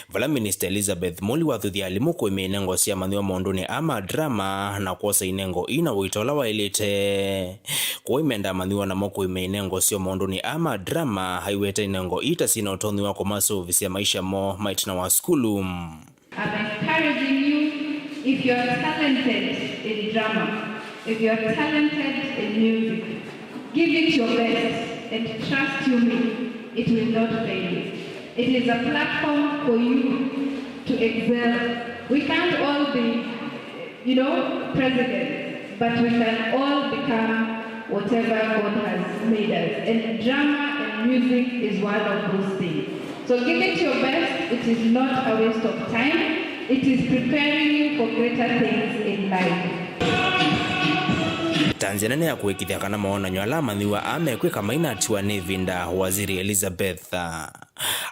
vala Minista Elizabeth Muli wathuthya alimũ kũĩmya inengo sya amanyĩw'a maũndũnĩ aa ma drama na kwosa inengo ii na ũito ũla waĩlĩte. Kwoou menda amanyĩw'a namo kũĩmya inengo syoo maũndũnĩ aa ma drama, aiweta inengo ii ta syĩ na ũtonyi wa kũmasũvĩsya maisha moo ma ĩtina wa sukulu. I'm encouraging you, if you're talented in drama, if you're talented in music, give it your best and trust you me, it will not fail you. It is a platform for you to excel. We can't all be you know, presidents, but we can all become whatever God has made us. And drama and music is one of those things. So give it your best. It is not a waste of time. It is preparing you for greater things in life. Ta nzĩa nene ya kũĩkĩĩthya kana mawonany'o ala amanyĩw'a aa mekwĩka mainatiwa nĩ ĩvinda, Waziri Elizabeth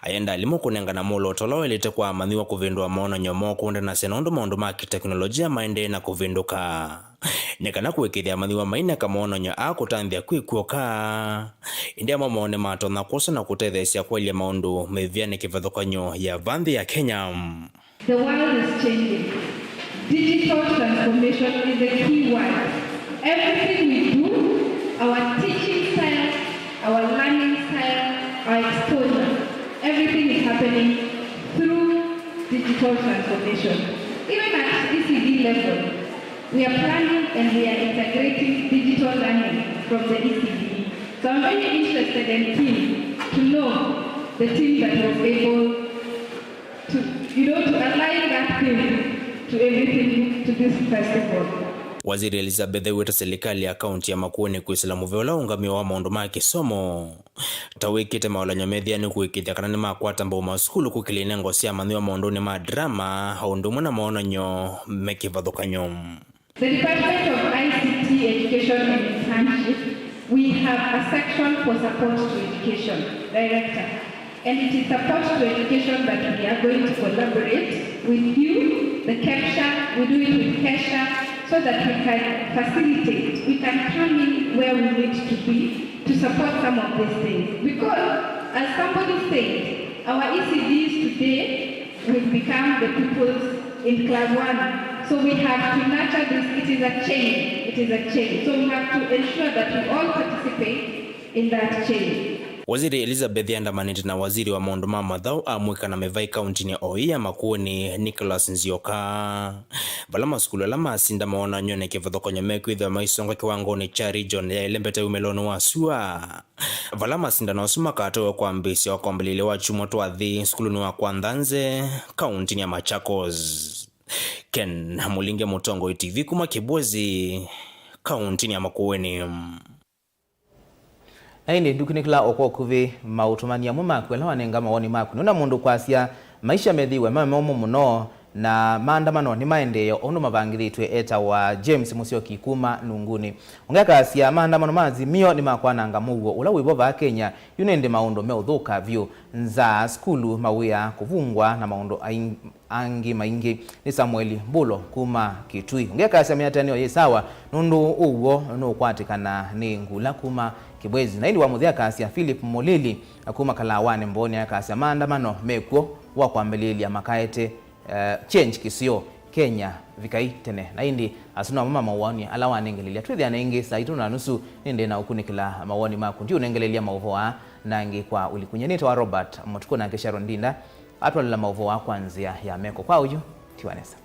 ayenda alimũ kũnengana mwolooto ũla waĩlĩte kwa amanyĩw'a kũvĩndũa mawonany'o moo kũendanasya na ũndũ maũndũ ma kĩteknolojia maendee na kũvĩndũka, nĩ kana kũĩkĩĩthya amanyĩw'a maineka mawonany'o aa kũtanthĩa kwĩ kw'oka, ĩndĩ amwe moo nĩmatonya kwosa na kũtetheesya kwaĩlya maũndũ mĩvĩanĩ kĩvathũkany'o ya va nthĩ ya Kenya. The world is changing. Digital transformation is a key word. Everything we do, our teaching style, our learning style, our exposure, everything is happening through digital transformation. Even at E C D level, we are planning and we are integrating digital learning from the E C D. So I'm very interested and keen to know the team that was able to, you know, to align that thing to everything, to this festival. Waziri Elizabeth ew'ĩte silikalĩ ya kaunti ya Makueni kwĩsĩla mũvea ũla ũũngamĩo wa maũndũ ma kĩsomo, ta wĩkĩte mawalany'o methĩanĩ kũĩkĩĩthya kana nĩmakwata mbau masukulu kũkĩlya inengo sya amanyĩw'a maũndũnĩ ma drama o ũndũ ũmwe na mawonany'o me kĩvathũkany'o. The Department of I C T, Education and Internship, we have a section for support to education, director. And it is support to education that we are going to collaborate with you, the KEPSHA, we do it with KESHA, so that we can facilitate, we can come in where we need to be to support some of these things. Because, as somebody said, our E C Ds today will become the pupils in class one. So we have to nurture this. It is a chain. It is a chain. So we have to ensure that we all participate in that chain. Waziri Elizabeth andamanĩte na waziri wa maũndũ ma mathaũ amwĩka na mĩvaĩ kauntinĩ o ĩĩ ya Makueni, Nicholas Nzioka, vala masukulu ala masinda mawonany'onĩ kĩvathũkany'o mekwĩthĩwa maisonga kĩwangonĩ kya region ya ĩlembete wumĩlonĩ wa sua, vala masindano asu makatwawa kwambĩĩsya o kwambĩlĩlya wa kyumwa twa nthĩ sukulunĩ wa Kwanthanze, kauntinĩ ya Machakos. Ken Mũlinge, Mũtongoi T V, kuma Kĩbwezi, kauntinĩ ya Makueni. Na ĩndĩ ndũkunĩkĩla o kwa ũkuvĩ maũtũmani amwe maku ala wanenga mawoni maku. Nũna mũndũ kwasya maisha methĩiwe me momũ mũno, na maandamano nĩmaendee o ũndũ mavangĩthĩtw'e etawa James Mũsyoki kuma Nunguni. Ũngĩ akasya maandamano ma Azimio nĩmakwananga mũuo ũla wĩvo vaa Kenya yu, nĩ ĩndĩ maũndũ meũthũka vyũ, nzaa, sukulu, mawĩa, kũvungwa na maũndũ aing-, angĩ maingĩ. Nĩ Samueli Mbulo kuma Kitui. Ũngĩ akasya mĩatĩanĩo yĩ sawa nũndũ ũw'o nũkwatĩkana nĩ Ngula kuma Kĩbwezi. Na ĩndĩ wa mũthya akasya Philip Mũlili kuma Kalawanĩ Mbooni akasya maandamano mekw'o wa kwambĩlĩĩlya makaete, eh, change kĩsio Kenya vikai tene. Na ĩndĩ asu namo mamawoni ala wanengelelya. Twĩthĩane ĩngĩ saa itano na nusu, nĩndĩ na ũkunĩkĩla mawoni maku. Ndiũnengelelya maũvoo aa na angĩ kwa ũliku. Nyie nĩtawa Robert Mũtukũ nake Sharon Ndinda atwalela maũvoo aa kwa nzĩa ya meko. Kwa ũyu, tiwa nesa.